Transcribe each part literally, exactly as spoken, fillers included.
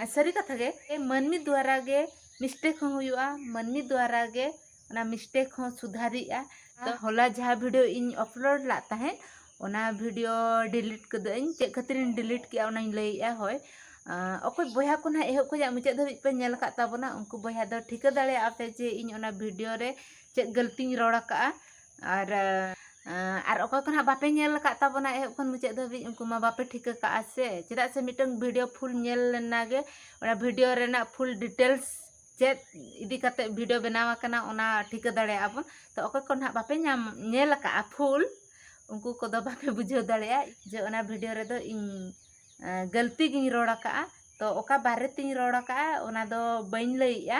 ᱥᱟᱹᱨᱤ ᱠᱟᱛᱷᱟ ᱜᱮ, ᱢᱟᱹᱱᱢᱤ ᱫᱩᱣᱟᱨᱟ ᱜᱮ ᱢᱤᱥᱴᱮᱠ ᱦᱚᱸ ᱦᱩᱭᱩᱜᱼᱟ, ᱢᱟᱹᱱᱢᱤ ᱫᱩᱣᱟᱨᱟ ᱜᱮ ᱚᱱᱟ ᱢᱤᱥᱴᱮᱠ ᱦᱚᱸ ᱥᱩᱫᱷᱟᱨᱤᱜᱼᱟ᱾ ᱛᱚ ᱦᱚᱞᱟ ᱡᱟᱦᱟᱸ ᱵᱷᱤᱰᱤᱭᱳ ᱤᱧ ᱟᱯᱞᱳᱰ ᱞᱟᱜ ᱛᱟᱦᱮᱸᱫ, ᱚᱱᱟ ᱵᱷᱤᱰᱤᱭᱳ ᱰᱤᱞᱤᱴ ᱠᱟᱹᱫᱟᱹᱧ᱾ ᱪᱮᱫ ᱠᱷᱟᱹᱛᱤᱨᱤᱧ ᱰᱤᱞᱤᱴ ᱠᱮᱜᱼᱟ ᱚᱱᱟᱧ ᱞᱟᱹᱭᱮᱜᱼᱟ᱾ ᱦᱳᱭ, ᱟᱸ, ᱚᱠᱚᱭ ᱵᱚᱭᱦᱟ ᱠᱚ ᱱᱟᱦᱟᱜ ᱮᱦᱚᱵ ᱠᱷᱚᱱᱟᱜ ᱢᱩᱪᱟᱹᱫ ᱫᱷᱟᱹᱵᱤᱡ ᱯᱮ ᱧᱮᱞ ᱟᱠᱟᱫ ᱛᱟᱵᱚᱱᱟ, ᱩᱱᱠᱩ ᱵᱚᱭᱦᱟ ᱫᱚ ᱴᱷᱤᱠᱟᱹ ᱫᱟᱲᱮᱭᱟᱜᱼᱟ ᱯᱮ ᱡᱮ ᱤᱧ ᱚᱱᱟ ᱵᱷᱤᱰᱤᱭᱳ ᱨᱮ ᱪᱮᱫ ᱜᱟᱹᱞᱛᱤᱧ ᱨᱚᱲ ᱟᱠᱟᱜᱼᱟ᱾ ᱟᱨ, ᱟᱸ, ᱟᱨ ᱚᱠᱚᱭ ᱠᱚ ᱱᱟᱦᱟᱜ ᱵᱟᱯᱮ ᱧᱮᱞ ᱟᱠᱟᱫ ᱛᱟᱵᱚᱱᱟ ᱮᱦᱚᱵ ᱠᱷᱚᱱ ᱢᱩᱪᱟᱹᱫ ᱫᱷᱟᱹᱵᱤᱡ, ᱩᱱᱠᱩ ᱢᱟ ᱵᱟᱯᱮ ᱴᱷᱤᱠᱟᱹ ᱠᱟᱜᱼᱟ ᱥᱮ, ᱪᱮᱫᱟᱜ ᱥᱮ ᱢᱤᱫᱴᱟᱝ ᱵᱷᱤᱰᱤᱭᱳ ᱯᱷᱩᱞ ᱧᱮᱞ ᱞᱮᱱᱟ ᱜᱮ ᱚᱱᱟ ᱵᱷᱤᱰᱤᱭᱳ ᱨᱮᱱᱟᱜ ᱯᱷᱩᱞ ᱰᱤᱴᱮᱞᱥ ᱪᱮᱫ ᱤᱫᱤ ᱠᱟᱛᱮ ᱵᱷᱤᱰᱤᱭᱳ ᱵᱮᱱᱟᱣ ᱟᱠᱟᱱᱟ ᱚᱱᱟ ᱴᱷᱤᱠᱟᱹ ᱫᱟᱲᱮᱭᱟᱜᱼᱟ ᱵᱚᱱ᱾ ᱛᱚ ᱚᱠᱚᱭ ᱠᱚ ᱱᱟᱦᱟᱜ ᱵᱟᱯᱮ ᱧᱟᱢ, ᱧᱮᱞ ᱟᱠᱟᱫᱼᱟ ᱯᱷᱩᱞ, ᱩᱱᱠᱩ ᱠᱚᱫᱚ ᱵᱟᱯᱮ ᱵᱩᱡᱷᱟᱹᱣ ᱫᱟᱲᱮᱭᱟᱜᱼᱟ ᱡᱮ ᱚᱱᱟ ᱵᱷᱤᱰᱤᱭᱳ ᱨᱮᱫᱚ ᱤᱧ, ᱟᱸ, ᱜᱟᱹᱞᱛᱤ ᱜᱤᱧ ᱨᱚᱲ ᱟᱠᱟᱜᱼᱟ᱾ ᱛᱚ ᱚᱠᱟ ᱵᱟᱨᱮ ᱛᱤᱧ ᱨᱚᱲ ᱟᱠᱟᱜᱼᱟ ᱚᱱᱟ ᱫᱚ ᱵᱟᱹᱧ ᱞᱟᱹᱭᱮᱜᱼᱟ,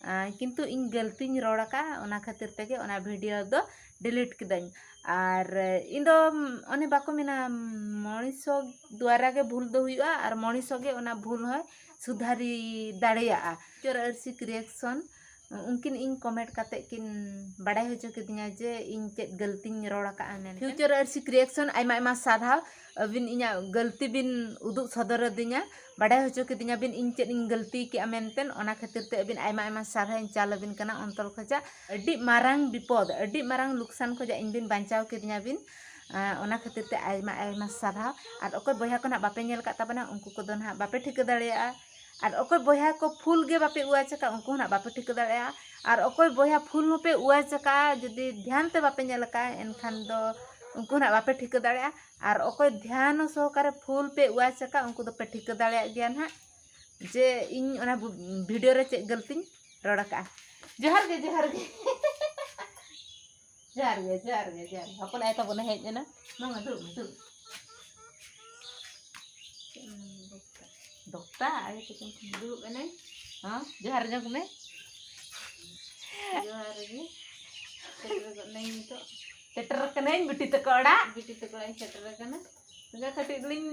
ᱟᱸ, ᱠᱤᱱᱛᱩ ᱤᱧ ᱜᱟᱹᱞᱛᱤᱧ ᱨᱚᱲ ᱟᱠᱟᱜᱼᱟ, ᱚᱱᱟ ᱠᱷᱟᱹᱛᱤᱨ ᱛᱮᱜᱮ ᱚᱱᱟ ᱵᱷᱤᱰᱤᱭᱳ ᱫᱚ ᱰᱤᱞᱤᱴ ᱠᱤᱫᱟᱹᱧ᱾ ᱟᱨ ᱤᱧ ᱫᱚ, ᱚᱱᱮ ᱵᱟᱠᱚ ᱢᱮᱱᱟ, ᱢᱚᱬᱮ ᱥᱚ ᱫᱩᱣᱟᱨᱟ ᱜᱮ ᱵᱷᱩᱞ ᱫᱚ ᱦᱩᱭᱩᱜᱼᱟ ᱟᱨ ᱢᱚᱬᱮ ᱥᱚ ᱜᱮ ᱚᱱᱟ ᱵᱷᱩᱞ ᱦᱚᱸᱭ ᱥᱩᱫᱷᱟᱨᱤ ᱫᱟᱲᱮᱭᱟᱜᱼᱟ᱾ ᱪᱚᱨ ᱟᱹᱨᱥᱤ ᱠᱨᱤᱭᱮᱥᱚᱱ ᱩᱱᱠᱤᱱ ᱤᱧ ᱠᱚᱢᱮᱱᱴ ᱠᱟᱛᱮ ᱠᱤᱱ ᱵᱟᱰᱟᱭ ᱦᱚᱪᱚ ᱠᱤᱫᱤᱧᱟ ᱡᱮ ᱤᱧ ᱪᱮᱫ ᱜᱟᱹᱞᱛᱤᱧ ᱨᱚᱲ ᱟᱠᱟᱜᱼᱟ ᱢᱮᱱᱛᱮ᱾ ᱯᱷᱤᱭᱩᱪᱟᱨ ᱟᱹᱨᱥᱤ ᱠᱨᱤᱭᱮᱥᱚᱱ, ᱟᱭᱢᱟ ᱟᱭᱢᱟ ᱥᱟᱨᱦᱟᱣ᱾ ᱟᱹᱵᱤᱱ ᱤᱧᱟᱹᱜ ᱜᱟᱹᱞᱛᱤ ᱵᱤᱱ ᱩᱫᱩᱜ ᱥᱚᱫᱚᱨ ᱟᱹᱫᱤᱧᱟ, ᱵᱟᱰᱟᱭ ᱦᱚᱪᱚ ᱠᱤᱫᱤᱧᱟ ᱵᱤᱱ ᱤᱧ ᱪᱮᱫ ᱤᱧ ᱜᱟᱹᱞᱛᱤ ᱠᱮᱜᱼᱟ ᱢᱮᱱᱛᱮ᱾ ᱚᱱᱟ ᱠᱷᱟᱹᱛᱤᱨ ᱛᱮ ᱟᱹᱵᱤᱱ ᱟᱭᱢᱟ ᱟᱭᱢᱟ ᱥᱟᱨᱦᱟᱣ ᱤᱧ ᱪᱟᱞ ᱟᱹᱵᱤᱱ ᱠᱟᱱᱟ ᱚᱱᱛᱚᱨ ᱠᱷᱚᱱᱟᱜ᱾ ᱟᱹᱰᱤ ᱢᱟᱨᱟᱝ ᱵᱤᱯᱚᱫ, ᱟᱹᱰᱤ ᱢᱟᱨᱟᱝ ᱞᱩᱠᱥᱟᱱ ᱠᱷᱚᱱᱟᱜ ᱤᱧ ᱵᱤᱱ ᱵᱟᱧᱪᱟᱣ ᱠᱤᱫᱤᱧᱟ ᱵᱤᱱ᱾ ᱟᱸ, ᱚᱱᱟ ᱠᱷᱟᱹᱛᱤᱨ ᱛᱮ ᱟᱭᱢᱟ ᱟᱭᱢᱟ ᱥᱟᱨᱦᱟᱣ᱾ ᱟᱨ ᱚᱠᱚᱭ ᱵᱚᱭᱦᱟ ᱠᱚ ᱱᱟᱦᱟᱜ ᱵᱟᱯᱮ ᱧᱮᱞ ᱟᱠᱟᱫ ᱛᱟᱵᱚᱱᱟ, ᱩᱱᱠᱩ ᱠᱚᱫᱚ ᱱᱟᱦᱟᱜ ᱵᱟᱯᱮ ᱴᱷᱤᱠᱟᱹ ᱫᱟᱲᱮᱭᱟᱜᱼᱟ᱾ ᱟᱨ ᱚᱠᱚᱭ ᱵᱚᱭᱦᱟ ᱠᱚ ᱯᱷᱩᱞ ᱜᱮ ᱵᱟᱯᱮ ᱣᱟᱪ ᱟᱠᱟᱫ, ᱩᱱᱠᱩ ᱦᱚᱸ ᱱᱟᱦᱟᱜ ᱵᱟᱯᱮ ᱴᱷᱤᱠᱟᱹ ᱫᱟᱲᱮᱭᱟᱜᱼᱟ᱾ ᱟᱨ ᱚᱠᱚᱭ ᱵᱚᱭᱦᱟ ᱯᱷᱩᱞ ᱦᱚᱸᱯᱮ ᱣᱟᱪ ᱟᱠᱟᱫᱼᱟ, ᱡᱩᱫᱤ ᱫᱷᱮᱭᱟᱱ ᱛᱮ ᱵᱟᱯᱮ ᱧᱮᱞ ᱟᱠᱟᱫᱼᱟ, ᱮᱱᱠᱷᱟᱱ ᱫᱚ ᱩᱱᱠᱩ ᱦᱚᱸ ᱱᱟᱦᱟᱜ ᱵᱟᱯᱮ ᱴᱷᱤᱠᱟᱹ ᱫᱟᱲᱮᱭᱟᱜᱼᱟ᱾ ᱟᱨ ᱚᱠᱚᱭ ᱫᱷᱮᱭᱟᱱ ᱥᱚᱦᱚᱠᱟᱨᱮ ᱯᱷᱩᱞ ᱯᱮ ᱣᱟᱪ ᱟᱠᱟᱫ, ᱩᱱᱠᱩ ᱫᱚᱯᱮ ᱴᱷᱤᱠᱟᱹ ᱫᱟᱲᱮᱭᱟᱜ ᱜᱮᱭᱟ ᱱᱟᱦᱟᱜ ᱡᱮ ᱤᱧ ᱚᱱᱟ ᱵᱷᱤᱰᱤᱭᱳ ᱨᱮ ᱪᱮᱫ ᱜᱟᱹᱞᱛᱤᱧ ᱨᱚᱲ ᱟᱠᱟᱫᱼᱟ᱾ ᱡᱚᱦᱟᱨ ᱜᱮ, ᱡᱚᱦᱟᱨ ᱜᱮ᱾ ᱡᱚᱦᱟᱨ ᱜᱮ, ᱡᱚᱦᱟᱨ ᱜᱮ, ᱡᱚᱦᱟᱨ ᱜᱮ᱾ ᱦᱚᱯᱚᱱ ᱟᱭᱳ ᱛᱟᱵᱚᱱᱮ ᱦᱮᱡ ᱮᱱᱟ᱾ ᱢᱟ, ᱢᱟ, ᱫᱩᱲᱩᱵ ᱢᱮ, ᱫᱩᱲᱩᱵ᱾ ᱫᱚᱠᱛᱟ, ᱟᱭᱳ ᱛᱟᱠᱤᱱ ᱴᱷᱮᱱ ᱫᱩᱲᱩᱵ ᱮᱱᱟᱹᱧ᱾ ᱦᱚᱸ, ᱡᱚᱦᱟᱨ ᱡᱚᱝ ᱢᱮ᱾ ᱡᱚᱦᱟᱨ ᱜᱮ᱾ ᱥᱮᱴᱮᱨ ᱜᱚᱫ ᱱᱟᱹᱧ ᱱᱤᱛᱚᱜ᱾ ᱥᱮᱴᱮᱨ ᱠᱟᱹᱱᱟᱹᱧ ᱵᱤᱴᱤ ᱛᱟᱠᱚ ᱚᱲᱟᱜ᱾ ᱵᱤᱴᱤ ᱛᱟᱠᱚ ᱚᱲᱟᱜ ᱤᱧ ᱥᱮᱴᱮᱨ ᱟᱠᱟᱱᱟ᱾ ᱱᱤᱛᱚᱜ ᱠᱟᱹᱴᱤᱡ ᱞᱤᱧ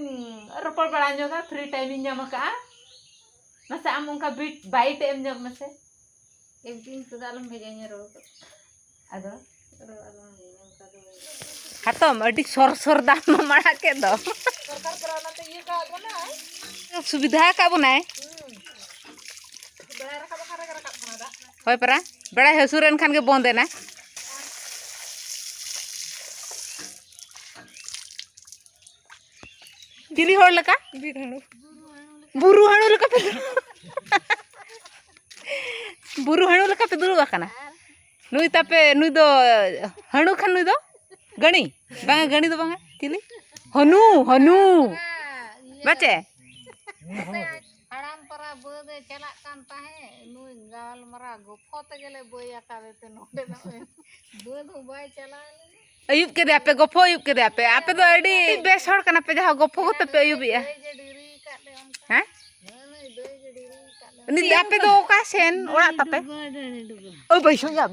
ᱨᱚᱯᱚᱲ ᱵᱟᱲᱟ ᱧᱚᱜᱟ, ᱯᱷᱨᱤ ᱴᱟᱭᱤᱢ ᱤᱧ ᱧᱟᱢ ᱟᱠᱟᱫᱼᱟ᱾ ᱢᱟᱥᱮ ᱟᱢ ᱚᱱᱠᱟ ᱵᱤᱴ, ᱵᱟᱭᱤᱴ ᱮᱢ ᱧᱚᱜ ᱢᱮᱥᱮ᱾ ᱮᱠᱫᱤᱱ ᱛᱮᱫᱚ ᱟᱞᱚᱢ ᱵᱷᱮᱡᱟᱧᱟ ᱨᱚᱲ ᱫᱚ᱾ ᱟᱫᱚ? ᱨᱚᱲ ᱟᱞᱚᱢ ᱵᱷᱮᱡᱟᱧᱟ, ᱚᱱᱠᱟ ᱫᱚ ᱵᱟᱹᱧ ᱨᱚᱲ᱾ ᱦᱟᱛᱚᱢ, ᱟᱹᱰᱤ ᱥᱚᱨ ᱥᱚᱨ ᱫᱟᱢ ᱮᱢ ᱟᱲᱟᱜ ᱠᱮᱫ ᱫᱚ᱾ ᱥᱚᱨᱠᱟᱨ ᱯᱟᱨᱟ ᱚᱱᱟᱛᱮ ᱤᱭᱟᱹ ᱠᱟᱜ ᱵᱚᱱᱟᱭ᱾ ᱥᱩᱵᱤᱫᱷᱟ ᱟᱠᱟᱫ ᱵᱚᱱᱟᱭ᱾ ᱦᱳᱭ ᱯᱟᱨᱟ, ᱵᱮᱲᱟᱭ ᱦᱟᱹᱥᱩᱨ ᱮᱱ ᱠᱷᱟᱱ ᱜᱮ ᱵᱚᱱᱫ ᱮᱱᱟ᱾ ᱪᱤᱞᱤ ᱦᱚᱲ ᱞᱮᱠᱟ? ᱵᱤᱨ ᱦᱟᱹᱬᱩ᱾ ᱵᱩᱨᱩ ᱦᱟᱹᱬᱩ ᱞᱮᱠᱟ ᱯᱮ ᱫᱩᱲᱩᱵ, ᱵᱩᱨᱩ ᱦᱟᱹᱬᱩ ᱞᱮᱠᱟ ᱯᱮ ᱫᱩᱲᱩᱵ ᱟᱠᱟᱱᱟ᱾ ᱱᱩᱭ ᱛᱟᱯᱮ, ᱱᱩᱭ ᱫᱚ ᱦᱟᱹᱬᱩ ᱠᱷᱟᱱ ᱱᱩᱭ ᱫᱚ ᱜᱟᱹᱬᱤ? ᱵᱟᱝᱟ, ᱜᱟᱹᱬᱤ ᱫᱚ ᱵᱟᱝᱟ, ᱪᱤᱞᱤ? ᱦᱟᱹᱱᱩ, ᱦᱟᱹᱱᱩ᱾ ᱵᱟᱪᱮ? ᱦᱟᱲᱟᱢ ᱯᱟᱨᱟ ᱵᱟᱹᱫ ᱮ ᱪᱟᱞᱟᱜ ᱠᱟᱱ ᱛᱟᱦᱮᱸᱫ, ᱱᱩᱭ ᱜᱟᱞᱢᱟᱨᱟᱣ ᱜᱚᱯᱷᱚ ᱛᱮᱜᱮ ᱞᱮ ᱵᱟᱹᱭ ᱟᱠᱟᱫᱮ ᱛᱮ ᱱᱚᱰᱮ ᱫᱚ ᱵᱟᱹᱫ ᱦᱚᱸ ᱵᱟᱭ ᱪᱟᱞᱟᱣ ᱞᱮᱱᱟ᱾ ᱟᱹᱭᱩᱵ ᱠᱮᱫᱮᱭᱟ ᱯᱮ, ᱜᱚᱯᱷᱚ ᱟᱹᱭᱩᱵ ᱠᱮᱫᱮᱭᱟ ᱯᱮ᱾ ᱟᱯᱮ ᱫᱚ ᱟᱹᱰᱤ ᱵᱮᱥ ᱦᱚᱲ ᱠᱟᱱᱟ ᱯᱮ, ᱡᱟᱦᱟᱸ ᱜᱚᱯᱷᱚ ᱠᱟᱛᱮ ᱯᱮ ᱟᱹᱭᱩᱵᱮᱜᱼᱟ᱾ ᱫᱟᱹᱭ ᱡᱮ ᱰᱮᱨᱤ ᱟᱠᱟᱫ ᱞᱮ ᱚᱱᱠᱟ᱾ ᱦᱮᱸ? ᱦᱮᱸ, ᱱᱩᱭ ᱫᱟᱹᱭ ᱡᱮ ᱰᱮᱨᱤ ᱟᱠᱟᱫ ᱞᱮ ᱩᱱᱤ ᱚᱱᱠᱟ᱾ ᱟᱯᱮ ᱫᱚ ᱚᱠᱟ ᱥᱮᱱ ᱚᱲᱟᱜ ᱛᱟᱯᱮ? ᱰᱟᱹᱦᱤ ᱰᱩᱵᱟᱹ᱾ ᱳ ᱵᱟᱹᱭᱥᱟᱹ ᱭᱟ᱾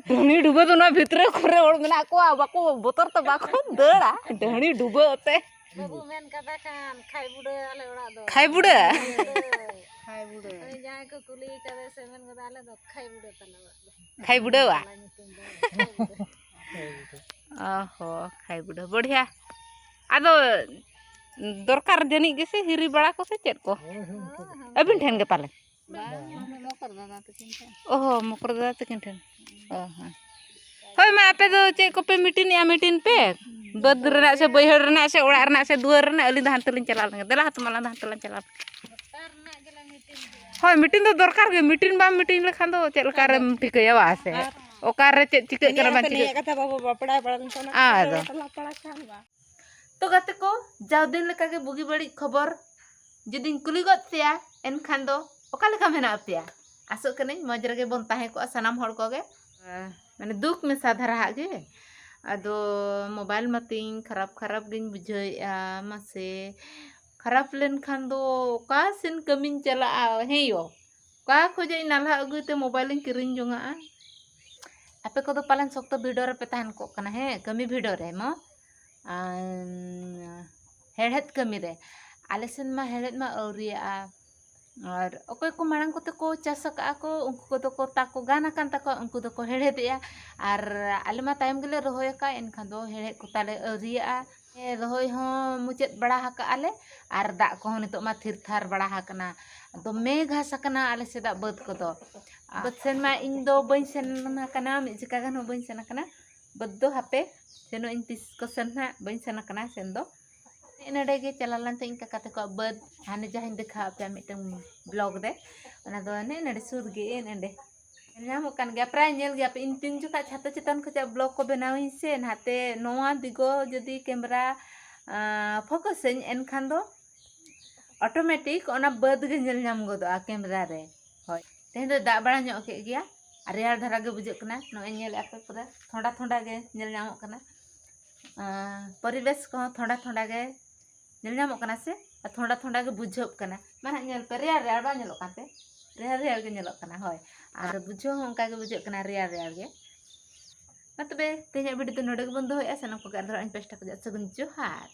ᱰᱟᱹᱦᱱᱤ ᱰᱩᱵᱟᱹ ᱫᱚ ᱱᱚᱣᱟ ᱵᱷᱤᱛᱨᱤ ᱠᱚᱨᱮ ᱦᱚᱲ ᱢᱮᱱᱟᱜ ᱠᱚᱣᱟ, ᱵᱟᱠᱚ ᱵᱚᱛᱚᱨ ᱛᱮ ᱵᱟᱠᱚ ᱫᱟᱹᱲᱟ᱾ ᱰᱟᱹᱦᱱᱤ ᱰᱩᱵᱟᱹ ᱛᱮ᱾ ᱵᱟᱹᱵᱩ ᱢᱮᱱ ᱠᱟᱫᱟ ᱠᱷᱟᱱ ᱠᱷᱟᱭ ᱵᱩᱰᱟᱹ ᱟᱞᱮ ᱚᱲᱟᱜ ᱫᱚ᱾ ᱠᱷᱟᱭ ᱵᱩᱰᱟᱹ? ᱠᱷᱟᱭ ᱵᱩᱰᱟᱹ᱾ ᱠᱷᱟᱭ ᱵᱩᱰᱟᱹ᱾ ᱦᱳᱭ, ᱡᱟᱦᱟᱸᱭ ᱠᱚ ᱠᱩᱞᱤ ᱠᱟᱫᱮ ᱥᱮ ᱢᱮᱱ ᱠᱟᱫᱟ, ᱟᱞᱮ ᱫᱚ ᱠᱷᱟᱭ ᱵᱩᱰᱟᱹ ᱛᱟᱞᱮ ᱚᱲᱟᱜ ᱫᱚ᱾ ᱠᱷᱟᱭ ᱵᱩᱰᱟᱹᱣᱟ? ᱟᱞᱮ ᱧᱩᱛᱩᱢ ᱫᱚ ᱠᱷᱟᱭ ᱵᱩᱰᱟᱹ᱾ ᱚ ᱦᱚᱸ, ᱠᱷᱟᱭ ᱵᱩᱰᱟᱹ᱾ ᱵᱚᱲᱦᱤᱭᱟ᱾ ᱟᱫᱚ ᱫᱚᱨᱠᱟᱨ ᱡᱟᱹᱱᱤᱡ ᱜᱮᱥᱮ ᱦᱤᱨᱤ ᱵᱟᱲᱟ ᱠᱚ ᱥᱮ ᱪᱮᱫ ᱠᱚ? ᱦᱳᱭ, ᱦᱳᱭ, ᱩᱱᱠᱩ ᱫᱚ᱾ ᱟᱹᱵᱤᱱ ᱴᱷᱮᱱ ᱜᱮ ᱯᱟᱞᱮ? ᱵᱟᱝ, ᱵᱟᱝ᱾ ᱢᱚᱠᱚᱨ ᱫᱟᱫᱟ ᱛᱟᱹᱠᱤᱱ ᱴᱷᱮᱱ᱾ ᱚ ᱦᱚᱸ, ᱢᱚᱠᱚᱨ ᱫᱟᱫᱟ ᱛᱟᱹᱠᱤᱱ ᱴᱷᱮᱱ᱾ ᱚ ᱦᱚᱸ᱾ ᱦᱳᱭ ᱢᱟ, ᱟᱯᱮ ᱫᱚ ᱪᱮᱫ ᱠᱚᱯᱮ ᱢᱤᱴᱤᱱᱮᱜᱼᱟ, ᱢᱤᱴᱤᱱ ᱯᱮ? ᱵᱟᱹᱫᱽ ᱨᱮᱱᱟᱜ ᱥᱮ ᱵᱟᱹᱭᱦᱟᱹᱲ ᱨᱮᱱᱟᱜ ᱥᱮ ᱚᱲᱟᱜ ᱨᱮᱱᱟᱜ ᱥᱮ ᱫᱩᱣᱟᱹᱨ ᱨᱮᱱᱟᱜ? ᱟᱹᱞᱤᱧ ᱫᱚ ᱦᱟᱱᱛᱮ ᱞᱤᱧ ᱪᱟᱞᱟᱣ ᱞᱮᱱ ᱜᱮ᱾ ᱫᱮᱞᱟ ᱦᱟᱛᱚᱢ ᱟᱞᱟᱝ ᱫᱚ ᱦᱟᱱᱛᱮ ᱞᱟᱝ ᱪᱟᱞᱟᱣ ᱞᱮᱱ ᱜᱮ᱾ ᱦᱳᱭ, ᱢᱤᱴᱤᱱ ᱫᱚ ᱫᱚᱨᱠᱟᱨ ᱜᱮ᱾ ᱢᱤᱴᱤᱱ ᱵᱟᱢ ᱢᱤᱴᱤᱱ ᱞᱮᱠᱷᱟᱱ ᱫᱚ ᱪᱮᱫ ᱞᱮᱠᱟ ᱨᱮᱢ ᱴᱷᱤᱠᱟᱹᱭᱟ, ᱵᱟᱝ ᱥᱮ? ᱚᱠᱟᱨᱮ ᱪᱮᱫ ᱪᱤᱠᱟᱹᱜ ᱠᱟᱱᱟ, ᱵᱟᱝ ᱪᱤᱠᱟᱹᱜ ᱠᱟᱱᱟ᱾ ᱠᱟᱛᱷᱟ ᱵᱟᱵᱚ ᱵᱟᱯᱲᱟ ᱵᱟᱲᱟ ᱞᱮᱱᱠᱷᱟᱱ ᱚᱱᱟ ᱟᱫᱚ᱾ ᱠᱚ ᱞᱟᱯᱲᱟ ᱠᱷᱟᱱ ᱵᱟᱝ᱾ ᱛᱚ ᱜᱟᱛᱮ ᱠᱚ, ᱡᱟᱣ ᱫᱤᱱ ᱞᱮᱠᱟᱜᱮ ᱵᱩᱜᱤ ᱵᱟᱹᱲᱤᱡ ᱠᱷᱚᱵᱚᱨ ᱡᱩᱫᱤᱧ ᱠᱩᱞᱤ ᱜᱚᱫ ᱯᱮᱭᱟ, ᱮᱱᱠᱷᱟᱱ ᱫᱚ ᱚᱠᱟ ᱞᱮᱠᱟ ᱢᱮᱱᱟᱜ ᱯᱮᱭᱟ? ᱟᱥᱚᱜ ᱠᱟᱹᱱᱟᱹᱧ ᱢᱚᱡᱽ ᱨᱮᱜᱮ ᱵᱚᱱ ᱛᱟᱦᱮᱸ ᱠᱚᱜᱼᱟ ᱥᱟᱱᱟᱢ ᱦᱚᱲ ᱠᱚᱜᱮ᱾ ᱢᱟᱱᱮ ᱫᱩᱠ ᱢᱮᱥᱟ ᱫᱷᱟᱨᱟ ᱦᱟᱜ ᱜᱮ᱾ ᱟᱫᱚ ᱢᱳᱵᱟᱭᱤᱞ ᱢᱟᱛᱤᱧ ᱠᱷᱟᱨᱟᱯ ᱠᱷᱟᱨᱟᱯ ᱜᱤᱧ ᱵᱩᱡᱷᱟᱹᱣᱮᱫᱼᱟ, ᱢᱟᱥᱮ᱾ ᱠᱷᱟᱨᱟᱯ ᱞᱮᱱᱠᱷᱟᱱ ᱫᱚ ᱚᱠᱟ ᱥᱮᱱ ᱠᱟᱹᱢᱤᱧ ᱪᱟᱞᱟᱜᱼᱟ? ᱦᱮᱸ ᱭᱳ, ᱚᱠᱟ ᱠᱷᱚᱡᱟᱜ ᱤᱧ ᱱᱟᱞᱦᱟ ᱟᱹᱜᱩᱭ ᱛᱮ ᱢᱳᱵᱟᱭᱤᱞᱤᱧ ᱠᱤᱨᱤᱧ ᱡᱚᱝᱟᱜᱼᱟ? ᱟᱯᱮ ᱠᱚᱫᱚ ᱯᱟᱞᱮᱱ ᱥᱚᱠᱛᱚ ᱵᱷᱤᱲ ᱨᱮᱯᱮ ᱛᱟᱦᱮᱱ ᱠᱚᱜ ᱠᱟᱱᱟ, ᱦᱮᱸ, ᱠᱟᱹᱢᱤ ᱵᱷᱤᱲ ᱨᱮ ᱢᱟ᱾ ᱟᱨ ᱦᱮᱲᱦᱮᱫ ᱠᱟᱹᱢᱤ ᱨᱮ᱾ ᱟᱞᱮ ᱥᱮᱱ ᱢᱟ ᱦᱮᱲᱦᱮᱫ ᱢᱟ ᱟᱹᱣᱨᱤᱭᱟᱜᱼᱟ᱾ ᱟᱨ ᱚᱠᱚᱭ ᱠᱚ ᱢᱟᱲᱟᱝ ᱠᱚᱛᱮ ᱠᱚ ᱪᱟᱥ ᱟᱠᱟᱫᱼᱟ ᱠᱚ, ᱩᱱᱠᱩ ᱠᱚᱫᱚ ᱠᱚ ᱛᱟᱠᱚ ᱜᱟᱱ ᱟᱠᱟᱱ ᱛᱟᱠᱚᱣᱟ, ᱩᱱᱠᱩ ᱫᱚᱠᱚ ᱦᱮᱲᱦᱮᱫᱮᱜᱼᱟ᱾ ᱟᱨ ᱟᱞᱮ ᱢᱟ ᱛᱟᱭᱚᱢ ᱜᱮᱞᱮ ᱨᱚᱦᱚᱭ ᱟᱠᱟᱫ, ᱮᱱᱠᱷᱟᱱ ᱫᱚ ᱦᱮᱲᱦᱮᱫ ᱠᱚ ᱛᱟᱞᱮ ᱟᱹᱣᱨᱤᱭᱟᱜᱼᱟ᱾ ᱨᱚᱦᱚᱭ ᱦᱚᱸ ᱢᱩᱪᱟᱹᱫ ᱵᱟᱲᱟ ᱟᱠᱟᱜᱼᱟ ᱞᱮ, ᱟᱨ ᱫᱟᱜ ᱠᱚᱦᱚᱸ ᱱᱤᱛᱚᱜ ᱢᱟ ᱛᱷᱤᱨ ᱛᱷᱟᱨ ᱵᱟᱲᱟ ᱟᱠᱟᱱᱟ᱾ ᱫᱚᱢᱮ ᱜᱷᱟᱥ ᱟᱠᱟᱱᱟ ᱟᱞᱮ ᱥᱮᱫᱟᱜ ᱵᱟᱹᱫᱽ ᱠᱚᱫᱚ᱾ ᱵᱟᱹᱫᱽ ᱥᱮᱱ ᱢᱟ ᱤᱧ ᱫᱚ ᱵᱟᱹᱧ ᱥᱮᱱ ᱟᱠᱟᱱᱟ, ᱢᱤᱫ ᱡᱚᱠᱷᱟ ᱜᱟᱱ ᱦᱚᱸ ᱵᱟᱹᱧ ᱥᱮᱱ ᱟᱠᱟᱱᱟ᱾ ᱵᱟᱹᱫᱽ ᱫᱚ ᱦᱟᱯᱮ ᱥᱮᱱᱚᱜ ᱤᱧ ᱛᱤᱥ ᱠᱚ ᱥᱮᱱ ᱦᱟᱸᱜ, ᱵᱟᱹᱧ ᱥᱮᱱ ᱟᱠᱟᱱᱟ ᱥᱮᱱ ᱫᱚ᱾ ᱱᱮᱜᱼᱮ ᱱᱚᱰᱮ ᱜᱮ ᱪᱟᱞᱟᱣ ᱞᱮᱱ ᱛᱟᱦᱮᱸ ᱤᱧ ᱠᱟᱠᱟ ᱛᱟᱠᱚᱣᱟᱜ ᱵᱟᱹᱫᱽ, ᱦᱟᱱᱮ ᱡᱟᱦᱟᱸᱧ ᱫᱮᱠᱷᱟᱣ ᱟᱯᱮᱭᱟ ᱢᱤᱫᱴᱟᱝ ᱵᱞᱚᱜ ᱨᱮ, ᱚᱱᱟ ᱫᱚ ᱱᱮᱜᱼᱮ ᱱᱚᱰᱮ ᱥᱩᱨ ᱜᱮ, ᱮᱱ ᱮᱸᱰᱮ ᱧᱮᱞ ᱧᱟᱢᱚᱜ ᱠᱟᱱ ᱜᱮᱭᱟ, ᱯᱨᱟᱭ ᱧᱮᱞ ᱜᱮᱭᱟ ᱯᱮ᱾ ᱤᱧ ᱛᱤᱱ ᱡᱚᱠᱷᱟ ᱪᱷᱟᱛᱟ ᱪᱮᱛᱟᱱ ᱠᱷᱚᱱᱟᱜ ᱵᱞᱚᱜ ᱠᱚ ᱵᱮᱱᱟᱣᱤᱧ ᱥᱮ, ᱱᱟᱛᱮ ᱱᱚᱣᱟ ᱫᱤᱜᱚ ᱡᱩᱫᱤ ᱠᱮᱢᱨᱟ ᱯᱷᱳᱠᱟᱥ ᱟᱹᱧ, ᱮᱱᱠᱷᱟᱱ ᱫᱚ ᱚᱴᱳᱢᱮᱴᱤᱠ ᱚᱱᱟ ᱵᱟᱹᱫᱽ ᱜᱮ ᱧᱮᱞ ᱧᱟᱢ ᱜᱚᱫᱚᱜᱼᱟ ᱠᱮᱢᱨᱟ ᱨᱮ᱾ ᱦᱳᱭ, ᱛᱮᱦᱮᱧ ᱫᱚ ᱫᱟᱜ ᱵᱟᱲᱟ ᱧᱚᱜ ᱠᱮᱫ ᱜᱮᱭᱟ, ᱟᱨ ᱨᱮᱭᱟᱲ ᱫᱷᱟᱨᱟ ᱜᱮ ᱵᱩᱡᱷᱟᱹᱜ ᱠᱟᱱᱟ᱾ ᱱᱚᱜᱼᱚᱭ ᱧᱮᱞᱮᱫᱼᱟ ᱯᱮ, ᱯᱩᱨᱟᱹ ᱛᱷᱚᱸᱰᱟ ᱛᱷᱚᱸᱰᱟ ᱜᱮ ᱧᱮᱞ ᱧᱟᱢᱚᱜ ᱠᱟᱱᱟ᱾ ᱟᱸ, ᱯᱚᱨᱤᱵᱮᱥ ᱠᱚᱦᱚᱸ ᱛᱷᱚᱸᱰᱟ ᱛᱷᱚᱸᱰᱟ ᱜᱮ ᱧᱮᱞ ᱧᱟᱢᱚᱜ ᱠᱟᱱᱟ ᱥᱮ, ᱟᱨ ᱛᱷᱚᱸᱰᱟ ᱛᱷᱚᱸᱰᱟ ᱜᱮ ᱵᱩᱡᱷᱟᱹᱜ ᱠᱟᱱᱟ᱾ ᱢᱟ ᱱᱟᱦᱟᱜ ᱧᱮᱞ ᱯᱮ, ᱨᱮᱭᱟᱲ ᱨᱮᱭᱟᱲ ᱵᱟᱝ ᱧᱮᱞᱚᱜ ᱠᱟᱱᱛᱮ? ᱨᱮᱭᱟᱲ ᱨᱮᱭᱟᱲ ᱜᱮ ᱧᱮᱞᱚᱜ ᱠᱟᱱᱟ, ᱦᱳᱭ᱾ ᱟᱨ ᱵᱩᱡᱷᱟᱹᱣ ᱦᱚᱸ ᱚᱱᱠᱟ ᱜᱮ ᱵᱩᱡᱷᱟᱹᱜ ᱠᱟᱱᱟ, ᱨᱮᱭᱟᱲ ᱨᱮᱭᱟᱲ ᱜᱮ᱾ ᱢᱟ ᱛᱚᱵᱮ, ᱛᱮᱦᱮᱧᱟᱜ ᱵᱷᱤᱰᱤᱭᱳ ᱫᱚ ᱱᱚᱰᱮ ᱜᱮᱵᱚᱱ ᱫᱚᱦᱚᱭᱮᱫᱼᱟ᱾ ᱥᱟᱱᱟᱢ ᱠᱚᱜᱮ ᱟᱨ ᱫᱚ ᱤᱧ ᱯᱟᱥᱴᱟ ᱠᱷᱚᱱᱟᱜ ᱥᱟᱹᱜᱩᱱ ᱡᱚᱦᱟᱨ᱾